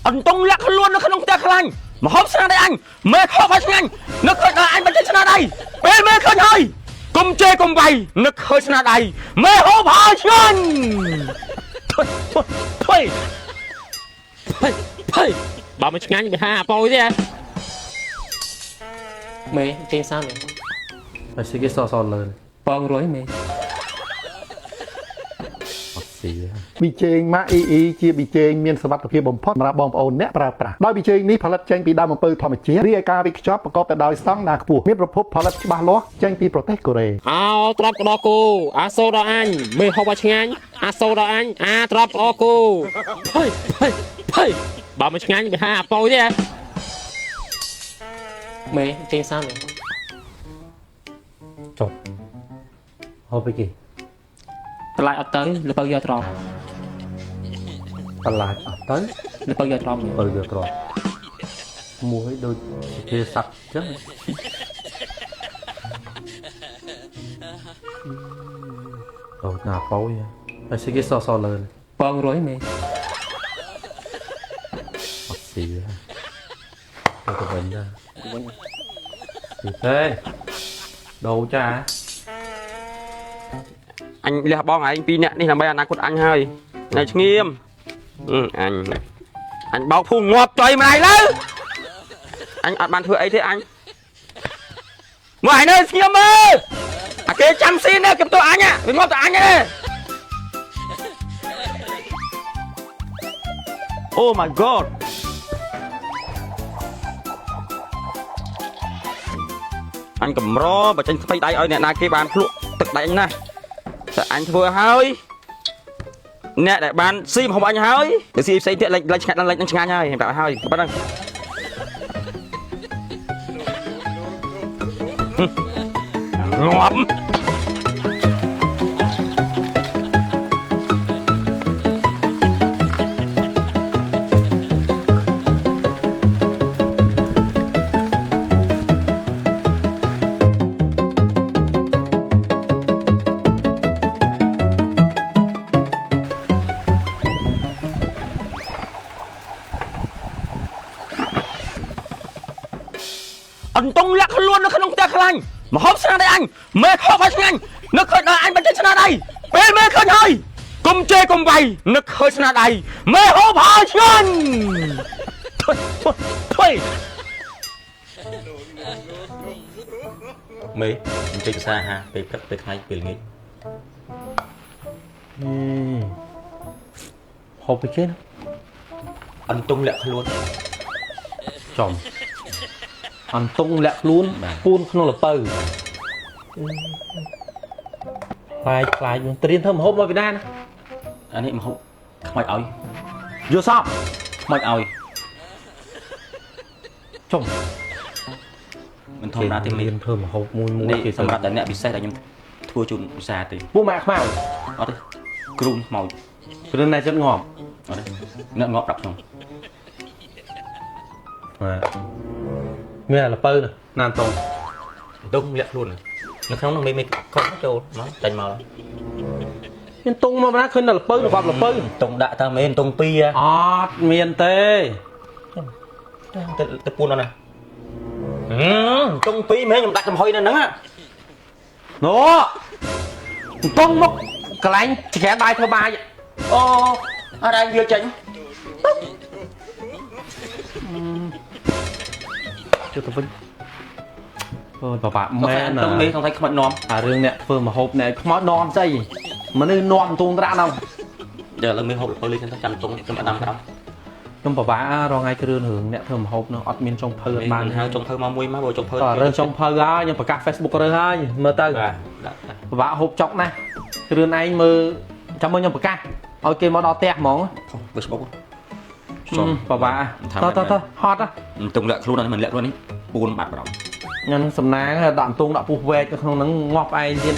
អន្ទង់លាក់ខ្លួននៅក្នុងផ្ទះខ្លាញ់មហូបស្នាដៃអញមេខកឲ្យឆ្ងាញ់នឹកឃើញដល់អញបញ្ចេញស្នាដៃពេលមេឃើញហើយកុំជេរកុំវាយនឹកឃើញស្នាដៃមេហូបហើយឆ្ងាញ់ថុយថុយថុយបើមិនឆ្ងាញ់វាហាអាប៉យទេ មេចេញសាមេ ហើយស្អីគេសសលើ បងរួយមេ អត់ស៊ី ប៊ីចេងម៉ាអ៊ីអ៊ីជាប៊ីចេងមានសុវត្ថិភាពបំផុតសម្រាប់បងប្អូនអ្នកប្រើប្រាស់ដោយប៊ីចេងនេះផលិតចេញពីដើមអំពៅធម្មជាតិរីឯការវេចខ្ចប់ប្រកបទៅដោយស្តង់ដារខ្ពស់មានប្រភពផលិតច្បាស់លាស់ចេញពីប្រទេសកូរ៉េ អោទ្របក្តោគោអាសូដល់អញមេហូបឲ្យឆ្ងាញ់អាសូដល់អញអាទ្របក្តោគោ ថុយថុយថុយបើមិនឆ្ងាញ់វាហាអាប៉យទេ មេចេញសាមេ ចប់ហូបអីគេ តម្លៃអត់ទៅលពៅយកទ្រប បន្លាចអត់ទៅ លពៅយកទ្រប បើវាក្រមួយដូចជាសัตว์ចឹងអូណាប៉យហើយស្អីគេសសលើ បងរួយមេ អត់ស៊ីទៅវិញណា វិញ ស៊ីទេដូរចា អញលះបងឯងពីរនាក់នេះដើម្បីអនាគតអញហើយនៅឈ្ងៀមអញអញបោកភូងាប់ចុយម្លាយលើអញអត់បានធ្វើអីទេអញមកឯងនៅស្ងៀមមើលអាគេចាំស៊ីនេះគេទៅអញវាងាប់ទៅអញទេ Oh my god អញកម្របើចេញស្បៃដៃឲ្យអ្នកណាគេបានភ្លក់ទឹកដៃអញណាតែអញធ្វើហើយអ្នកដែលបានស៊ីម្ហូបអញហើយទៅស៊ីផ្សេងទៀតលេចលេចឆ្ងាញ់ដល់លេចនឹងឆ្ងាញ់ហើយខ្ញុំប្រាប់ឲ្យហើយប៉ុណ្ណឹងងាប់អន្ទង់លាក់ខ្លួននៅក្នុងផ្ទះខ្លាញ់មហូបស្នាដៃអញមេខកឲ្យឆ្ងាញ់នឹកឃើញដល់អញបញ្ចេញស្នាដៃពេលមេឃើញហើយកុំជេរកុំវាយនឹកឃើញស្នាដៃមេហូបហើយឆ្ងាញ់ថុយថុយ មេអញ្ជើញភាសាអាហារពេលព្រឹកពេលថ្ងៃពេលល្ងាច ហូបអីគេណា អន្ទង់លាក់ខ្លួន ចំអន្ទង់លាក់ខ្លួនពួនក្នុងលពៅខ្លាយខ្លាយត្រៀមធ្វើម្ហូបមកពីណាណា អានេះម្ហូបខ្មោចឲ្យ យល់សព ខ្មោចឲ្យ ចំ មិនធម្មតាទេមេ រៀនធ្វើម្ហូបមួយមួយ នេះសម្រាប់តែអ្នកពិសេសដែលខ្ញុំធ្វើជូនឧស្សាហ៍ទេ ពួកម៉ាក់ខ្មៅ អត់ទេគ្រូខ្មោច ព្រឹងណែចិត្តងាប់ អត់ទេអ្នកងាប់ប្រាប់ខ្ញុំ បាទមានអាលពៅណាអន្ទង់ អន្ទង់លាក់ខ្លួននៅក្នុងនោះមេមេកុំចូលមកចាញ់មក មានតុងមកណាឃើញតែលពៅរបបលពៅ អន្ទង់ដាក់តាមេអន្ទង់ពីរ អត់មានទេ ទៅទៅពួនដល់ណាអន្ទង់ពីរមេខ្ញុំដាក់ចំហុយនៅហ្នឹង ណូអន្ទង់មកកន្លែងចក្រានបាយធ្វើបាយ អូអត់ឯងវាចេញ ជិះទៅវិញអូយពិបាកមែន អន្ទង់មេសង្ស័យខ្មោចនាំ អារឿងអ្នកធ្វើម្ហូបអ្នកខ្មោចនាំស្អីមនុស្សនាំទូងត្រាក់ដល់ giờ là mình hộp hơi lên cho chăm tung chăm đam đam ខ្ញុំពិបាករងថ្ងៃគ្រឿនរឿងអ្នកធ្វើម្ហូបនោះអត់មានចុងភៅអត់បាន mình hao trong thơ mà mui mà bộ trong thơ តើរឿងចុងភៅហើយខ្ញុំប្រកាស Facebook រើហើយមើលទៅពិបាកហូបចុកណាស់គ្រឿនឯងមើលចាំមើលខ្ញុំប្រកាសឲ្យគេមកដល់ផ្ទះហ្មង Facebook ពិបាកតើតើតើហត់ tung lẹ luôn này mình lẹ luôn đi buôn bạt vào ខ្ញុំសំណាងដាក់អន្ទង់ដាក់ពោះវែកនៅក្នុងហ្នឹងងាប់ឯងទៀត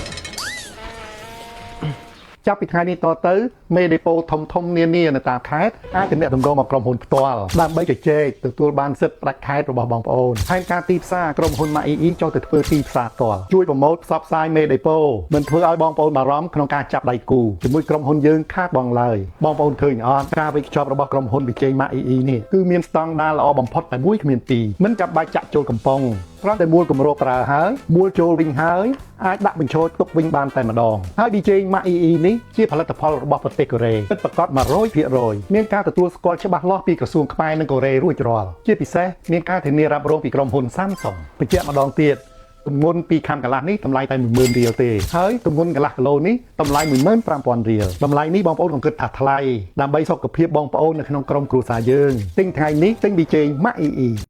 ចាប់ពីថ្ងៃនេះតទៅមេដេប៉ូធំធំនានានៅតាមខេត្តអាចទំនាក់ទំនងមកក្រុមហ៊ុនផ្ទាល់ដើម្បីជជែកទទួលបានសិទ្ធិផ្ដាច់ខេត្តរបស់បងប្អូនផែនការទីផ្សារក្រុមហ៊ុនម៉ាអ៊ីអ៊ីចុះទៅធ្វើទីផ្សារផ្ទាល់ជួយប្រម៉ូទផ្សព្វផ្សាយមេដេប៉ូមិនធ្វើឲ្យបងប្អូនបារម្ភក្នុងការចាប់ដៃគូជាមួយក្រុមហ៊ុនយើងខាតបងឡើយបងប្អូនឃើញអត់ការវេចខ្ចប់របស់ក្រុមហ៊ុនប៊ីចេងម៉ាអ៊ីអ៊ីនេះគឺមានស្តង់ដារល្អបំផុតតែមួយគ្មានពីរមិនចាំបាច់ចាក់ចូលកំប៉ុងគ្រាន់តែមួលគម្របប្រើហើយមួលចូលវិញហើយអាចដាក់បញ្ចូលទុកវិញបានតែម្ដងហើយ ប៊ីចេងម៉ាអ៊ីអ៊ីនេះជាផលិតផលរបស់ប្រទេសកូរ៉េពិតប្រាកដ100%មានការទទួលស្គាល់ច្បាស់លាស់ពីក្រសួងខ្មែរនិងកូរ៉េរួចរាល់ជាពិសេសមានការធានារ៉ាប់រងពីក្រុមហ៊ុន Samsung បញ្ជាក់ម្ដងទៀតទម្ងន់2ខាំកន្លះនេះតម្លៃតែ10000រៀលទេហើយទម្ងន់កន្លះគីឡូនេះតម្លៃ15000រៀលតម្លៃនេះបងប្អូនកុំគិតថាថ្លៃដើម្បីសុខភាពបងប្អូននៅក្នុងក្រុមគ្រួសារយើងទិញថ្ងៃនេះទិញប៊ីចេងម៉ាក់អ៊ីអ៊ី។